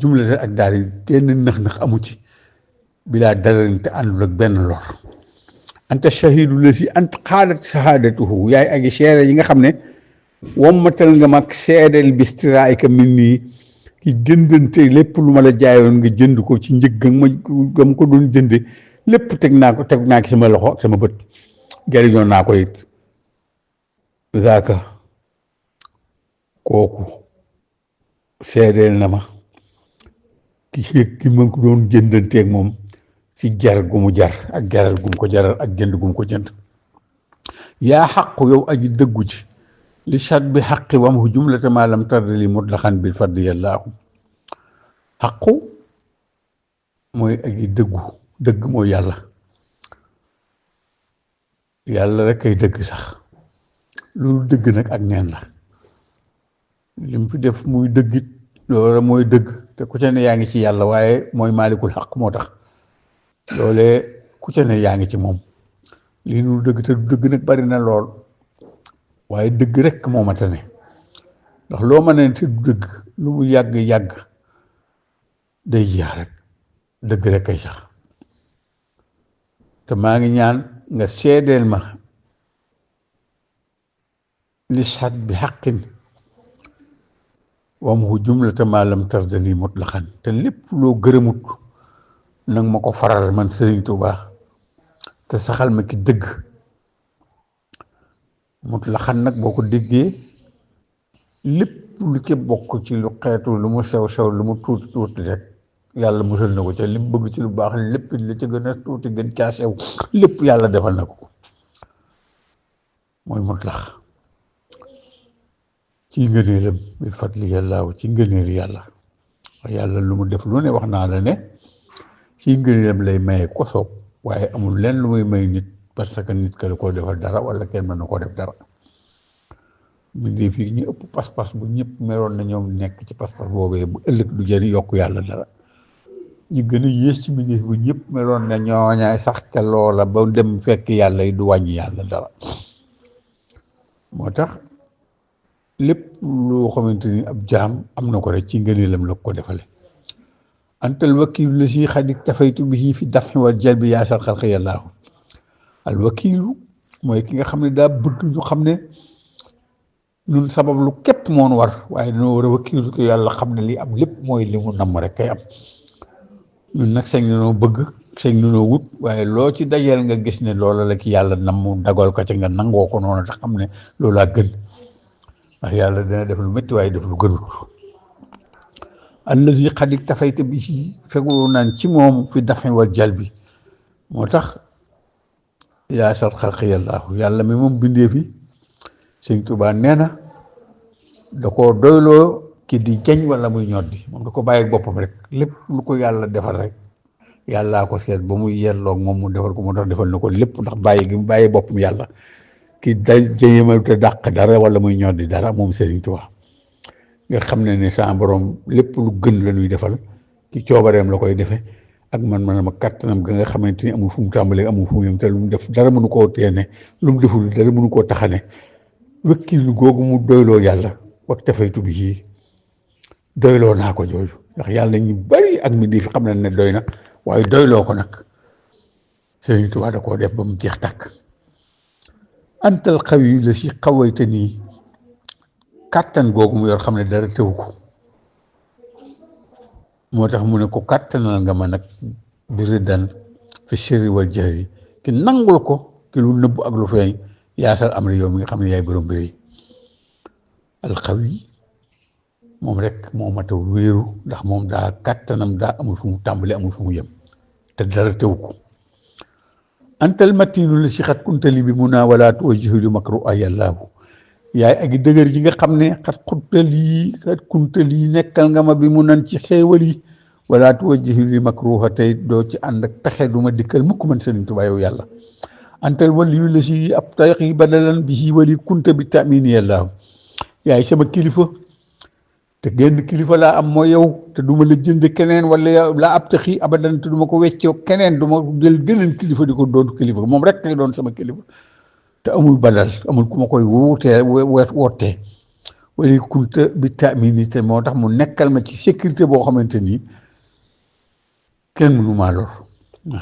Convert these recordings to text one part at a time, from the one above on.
jumlate ak daal yi kenn nax amu ci bilaa dararin te àndul ak benn lor anta shahidu la si ant xaalat shahadatuhu yaay agi seede yi nga xam ne wommatal nga mag seedeel bistiraay ka min nii ki jëndante lépp lu ma la jaayoon nga jënd ko ci njëg gam ko doon jënde lépp teg naa ko sama loxo ak sama bët jariñoo naa ko it zaaka kooku seedeel na ma ki ma ko doon jëndanteeg moom ci jar gu mu jar ak jaral gum ko jaral ak jënd gum ko jënd yaa xaqu yow aji dëggu ci li chat bi xaqi wam hu jumlata ma lam tardi li mutlaxan bil fardi yàllaahu xaqu mooy aji dëgg mooy yàlla rek ay dëgg sax loolu dëgg nag ak neen la lim fi def muy dëggit loola mooy dëgg te ku ca ne yaa ngi ci yàlla waaye mooy maalikul xaq moo tax loolee ku ca ne yaa ngi ci moom lii nu dëgg te du dëgg nag bari na lool waaye dëgg rek moo ma tane ndax loo ma ne te du dëgg lu mu yàgg day jeex rek dëgg rek kay sax te maa ngi ñaan nga seedeel ma li sat bi xaqin wam hu jumlata ma lam tardani mutlaxan te lépp loo gërëmut nag ma ko faral man Sëriñ Tuubaa te saxal ma ki dëgg mutlaxan nag boo ko déggee lépp lu ci bokk ci lu xeetu lu mu sew lu mu tuuti rek yàlla musal na ko ca li mu bëgg ci lu baax lépp li ci gën a tuuti gën caa sew lépp yàlla defal na ko mooy mutlax ci ngëneelam bi fadli yàllaaw ci ngëneelu yàlla waaye yàlla lu mu def lu ne wax naa la ne ci ngëneelam lay maye ko soob waaye amul lenn lu muy may nit parce que nit ka la koo defal dara wala kenn mën na koo def dara mbindéef yi ñu ëpp pas-pas bu ñëpp meloon na ñoom nekk ci pas-pas boobee bu ëllëg du jëriñ yokk yàlla dara ñu gën a yées ci mbindéef bu ñëpp meloon na ñooñaay sax ca loola ba dem fekk yàlla yi du wàññi yàlla dara moo tax lépp loo xamante ni ab jaam am na ko rek ci ngëneelam la ko defale antal wakiilu la si xadik tafaytu bi fi dafi wal jalbi yaasal xalqi yàllaahu al wakiilu mooy ki nga xam ne daa bëgg ñu xam ne ñun sabab lu képp moon war waaye dañoo war a wakiilu ko yàlla xam ne lii am lépp mooy li mu namm rek kay am ñun nag sañ nanoo bëgg sañ nanoo wut waaye loo ci dajeel nga gis ne loola la ki yàlla namm dagal ko ca nga nangoo ko noonu te xam ne loolaa gën ndax yàlla dana def lu métti waaye def lu gënul allazi xadik tafayta bi ci feguloo naan ci moom fi dafe wal jal bi moo tax yaasal xalqi yàllaahu yàlla mi moom bindee fi Sëñ Tuubaa nee na da koo doyloo ki di jañ wala muy ñoddi moom da ko bàyyi boppam rek lépp lu ko yàlla defal rek yàllaa ko seet ba muy yelloog moom mu defal ko moo tax defal na ko lépp ndax bàyyi gi mu bàyyi boppam yàlla ki day jëyema te dàq dara wala muy ñoddi dara moom Sëriñ Tuubaa nga xam ne sa borom lépp lu gën la ñuy defal ci coobareem la koy defee ak man ma kattanam ga nga xamante ni amul fu mu tàmbalee amul fu mu yem te lu mu def dara mënu koo teene lu mu deful dara mënu koo taxane wëkkilu googu mu doyloo yàlla wax tafaytu bi ci doyloo naa ko jooju ndax yàlla ñu bari ak mi di fi xam ne doy na waaye doyloo ko nag Sëriñ Tuubaa da koo def ba mu jeex tàkk antal xaw yi la si xawayte nii kàttan googu mu yor xam ne dara tëw ko moo tax mu ne ko kàttanal nga ma nag bi rëddan fi sirri wal jahri ki nangul ko ki lu nëbb ak lu feeñ yaasal am yow mi nga xam ne yaay borom mbir yi alxawi moom rek moo mat a wéeru ndax moom daa kàttanam daa amul fu mu tàmbali amul fu mu yem te dara tëw ko antal matinu la si xat kuntali bi mun naa wala tuwajjihu li makru ayallaahu yaay ak dëgër ji nga xam ne xat kuntali nekkal nga ma bi mu nan ci xéewal yi wala tuwajjihu li makruha tey doo ci ànd ak pexe du ma dikkal mukk man Sëriñ Tuubaa yow yàlla antal waliyu la si ab tariqi badalan bi si wali kunta bi tamini yàllaahu yaay sama kilifa te genn kilifa laa am mooy yow te duma la jënd keneen wala laa ab taxi abadan te duma ko weccoo keneen duma jël gëneen kilifa di ko doon kilifa moom rek lay doon sama kilifa te amul badal amul ku ma koy wootee wala kunta bi taamini te moo tax mu nekkal ma ci sécurité boo xamante ni kenn mënu maa lor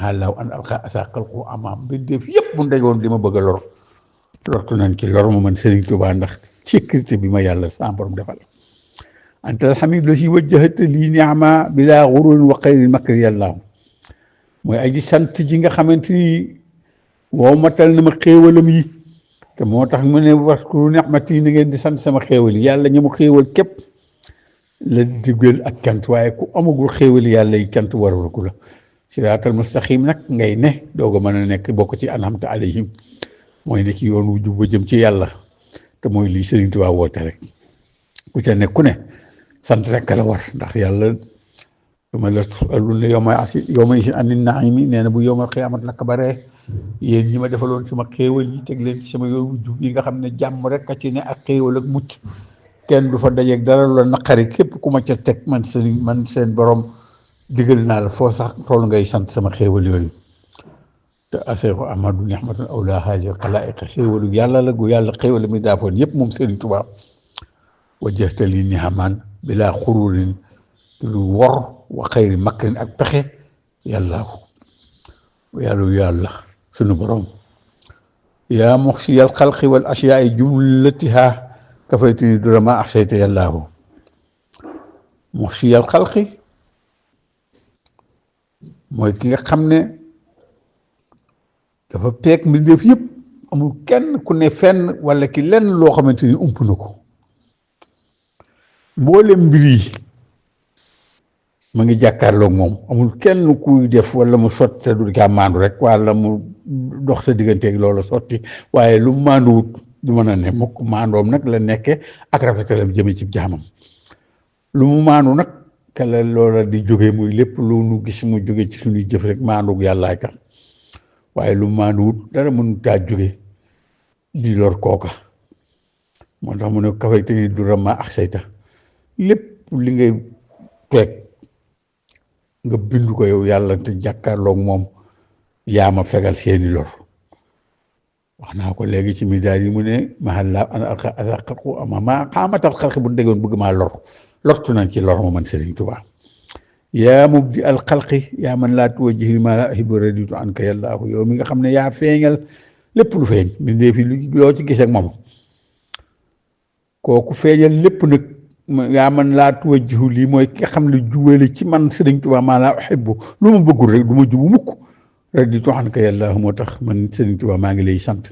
xaalaaw an alqa asa xalqu amaam bi def yëpp bu ndajoon di ma bëgg a lor lortu nañ ci lor ma man Serigne Touba ndax sécurité bi ma yàlla sa borom defal antal hamid la si wajjahata lii niama bila xururin wa xayri makri yàllaahu mooy aji sant ji nga xamante ni wow matal na ma xéewalam yi te moo tax mu ne waskuru ni'mati yi ni ngeen di sant sama xéewal yi yàlla ñi mu xéewal képp la digal ak cant waaye ku amagul xéewal yàlla yi cant warul ku la siraatal mustaqim nag ngay ne doog a mën a nekk bokk ci an'amta alayhim mooy ne ci yoon wu jub ba jëm ci yàlla te mooy lii Sëriñ Tuubaa woote rek ku ca nekk ku ne sant rek la war ndax yàlla dama la alun yow may si ani naimi nee na bu yowmal xiyaamat naka bare yéen ñi ma defaloon sama xéewal yi teg leen ci sama yoon wu jub yi nga xam ne jàmm rek a ci ne ak xéewal ak mucc kenn du fa dajeeg dara la naqari képp ku ma ca teg man seen borom digal naa la foo sax tool ngay sant sama xéewal yooyu te aseexu ahmadu nihmatun awla haaja xalaa'iq xéewalu yàlla la gu yàlla xéewal mi daafoon yëpp moom Sëriñ Tuubaa wajjahtali nihaman bila xururin lu wor wa xayri makrin ak pexe yàlla sunu borom yaa muxsiyal xalqi wal asyaai jumlatiha kafaytini durama axsayta yàllaahu muxsiyal xalqi mooy ki nga xam ne dafa peeg mbindeef yëpp amul kenn ku ne fenn wala ki lenn loo xamante ni ump na ko mboolem mbir yi ma ngi jàkkaarloog moom amul kenn kuy def wala mu sotti te du kaa maandu rek wala mu dox sa digganteeg loola sotti waaye lu mu maanduwut du mën a ne mukk maandoom nag la nekke ak rafetalam jëme ci jaamam lu mu maandu nag kala loola di jóge muy lépp lu nu gis mu jóge ci suñuy jëf rek maandu yàllaay tax waaye lu mu maanduwut dara mënu taa jóge di lor kooka moo tax mu ne kafay te ni du rama ak sayta lépp li ngay teeg nga bindu ko yow yàlla te jàkkaarloog moom yaa ma fegal seeni lor wax naa ko léegi ci midaal yi mu ne mahalla an alqa azaqaqu ama ma xaamatal xalqi bu ndegoon bëgg maa lortu nañ ci lor ma man Sëriñ Tuubaa yaa mubdi al xalqi yaa man laa tuwajjihi ma la uhibbu raditu anka yàllaahu yow mi nga xam ne yaa feeñal lépp lu feeñ mbindee fi loo ci gis ak moom kooku feeñal lépp nag yaa man laa tuwajjihu lii mooy ki xam ne jubale ci man Sëriñ Tuubaa maa laa uhibbu lu ma bëggul rek du ma jubu mukk raditu anka yàllaahu moo tax man Sëriñ Tuubaa maa ngi lay sant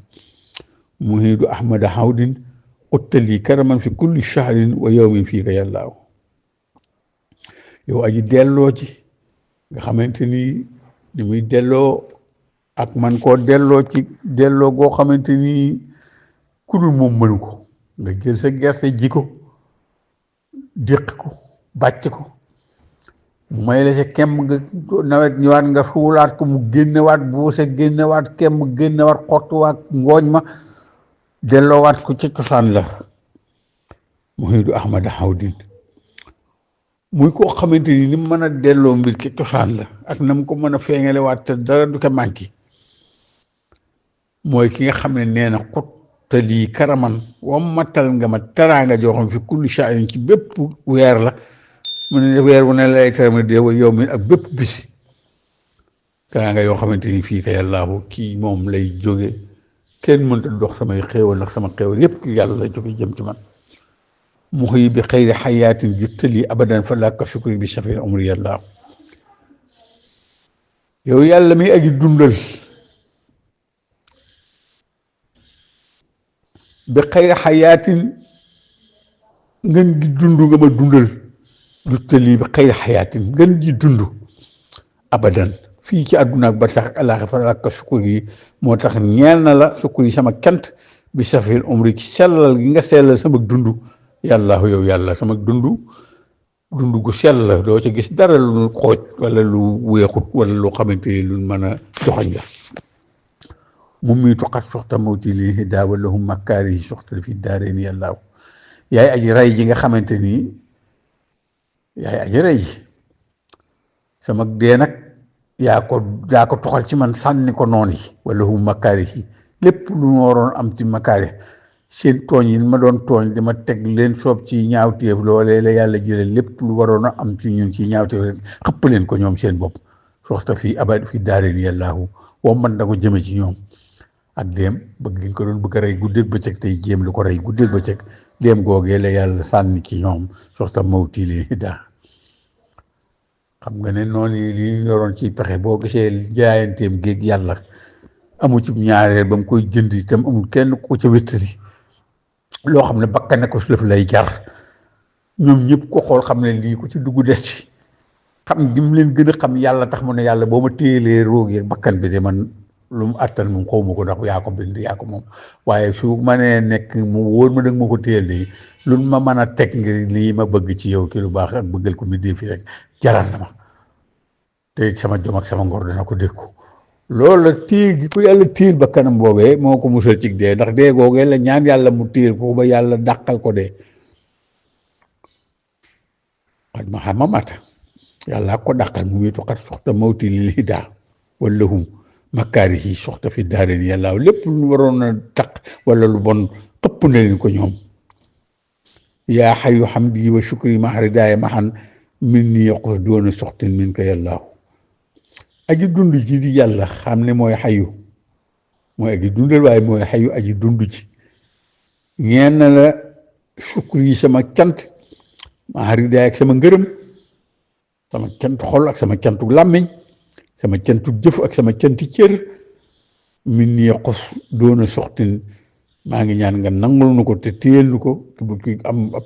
muhidu ahmada hawdin uttali karaman fi kulli shahrin wa yawmin fii ka yàllaahu yow aji delloo ci nga xamante ni muy delloo ak man koo delloo ci delloo goo xamante ni ku dul moom mënu ko nga jël sa gerte ji ko déq ko bàcc ko mu may la sa kemb nga nawet ñëwaat nga suulaat ko mu génnewaat buuse génnewaat kemb génnewaat xottuwaat ngooñ ma delloowaat ko ci cosaan la muhidu ahmada hawdin muy koo xamante ni mu mën a delloo mbir ci cosaan la ak na mu ko mën a feeñalewaat te dara du ko manqué mooy ki nga xam ne nee na xuttali karaman wammatal nga ma teraanga joo xam fi kulli sha'in ci bépp weer la mu ne weer wu ne lay terama de wa yow mi ak bépp bis teraanga yoo xamante ni fii ka yàllaahu kii moom lay jóge kenn mënta dox samay xéewal ndax sama xéewal yépp yàlla la jóge jëm ci man muxyi bi xayri xayaatin juttali abadan fa laka shukri bi shafir umri yàllaahu yow yàlla mi aji dundal bi xayri xayaatin ngeen gi dund nga ma dundal juttali bi xayri xayaatin ngeen ji dund abadan fii ci àdduna ak ba sax ak àllaaxira fa laka shukri yi moo tax ñeel na la shukri yi sama kant bi shafir umri ci sellal gi nga sellal sama dund yàllaahu yow yàlla sama dund gu sell la doo ca gis dara lu xooj wala lu weexut wala lu xamante ni lu mën a joxoñ la mu miitu xat soxta mawti li hidaa walahum makkaari yi soxta fi daareeni yàllaahu yaay aji rey ji nga xamante ni yaay aji rey ji sama dee nag yaa ko toxal ci man sànni ko noonu yi walahum makkaari yi lépp lu ma waroon am ci makkaari seen tooñ yi ma doon tooñ dama teg leen soob ci ñaawteef loolee la yàlla jële lépp lu waroon a am ci ñun ci ñaawteef rek xëpp leen ko ñoom seen bopp soxta fii abad fii daarin yàllaahu woo man na ko jëme ci ñoom ak déem bëgg gi ko doon bëgg a rey guddeeg bëccëg tey jéem lu ko rey guddeeg bëccëg déem googee la yàlla sànni ci ñoom soxta mawti leen daa xam nga ne noonu li yoroon ci pexe boo gisee jaayanteem géeg yàlla amu ci ñaareel ba mu koy jënd itam amul kenn ku ca wéttali loo xam ne bakkan ne ko su lëf lay jar ñoom ñëpp ko xool xam ne lii ko ci dugg des ci xam gi mu leen gën a xam yàlla tax mu ne yàlla boo ma téyelee roog yeeg bakkan bi de man lu mu àttan moom xaw ma ko ndax yaa ko bind yaa ko moom waaye su ma nee nekk mu wóor ma da nga ma ko téyel de lu ma mën a teg ngir lii ma bëgg ci yow ci lu baax ak bëggal ko mi dee fi rek jaral na ma te sama jom ak sama ngor dana ko dékku loolu la téel gi ko yàlla téel ba kanam boobee moo ko musal ci dee ndax dee googee la ñaan yàlla mu téel ko ba yàlla dàqal ko dee xat ma xama mata yàlla ko dàqal mu witu xat soxta mawti lil hidaa wallahum makaari yi soxta fi daareen yàlla lépp lu waroon a taq wala lu bon xëpp na leen ko ñoom yaa xayu xamdi wa shukri mahari daaya maxan min ni yoqos doona soxtin min ko yàllaahu aji dund ji di yàlla xam ne mooy xayu mooy aji dundal waaye mooy xayu aji dund ji ñeen na la sukkur yi sama cant mahari daaya ak sama ngërëm sama cant xol ak sama cantu làmmiñ sama cantu jëf ak sama canti cër min ni yoqos doona soxtin maa ngi ñaan nga nangul nu ko te téyel nu ko te bu ki am ab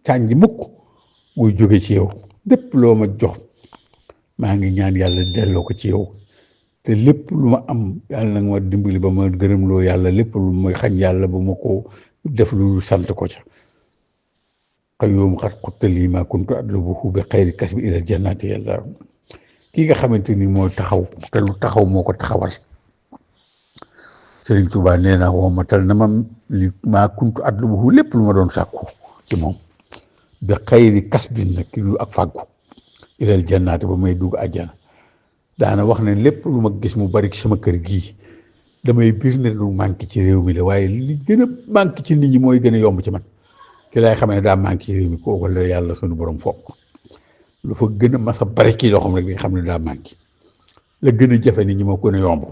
sànji mukk buy jóge ci yow lépp loo ma jox maa ngi ñaan yàlla delloo ko ci yow te lépp lu ma am yàlla na nga ma dimbali ba ma gërëm loo yàlla lépp lu may xañ yàlla ba ma ko def lu sant ko ca xayoom xat xuttali ma kuntu adlubuhu bi xayri kasbi ila jannati yàlla kii nga xamante ni mooy taxaw te lu taxaw moo ko taxawal Sëriñ Tuubaa nee na woomatal na ma li maa kuntu adlubuhu lépp lu ma doon sàkku ci moom bi xayri kasbin nag ki lu ak fàggu ilal jannaati ba may dugg àjjana daana wax ne lépp lu ma gis mu bari ci sama kër gii damay biir ne lu manqué ci réew mi la waaye li gën a manqué ci nit ñi mooy gën a yomb ci man ci lay xamee ne daa manqué ci réew mi kooku la yàlla sunu borom foog lu fa gën a mas a bari kii loo xam ne nga xam ne daa manqué la gën a jafe nit ñi moo gën a yomb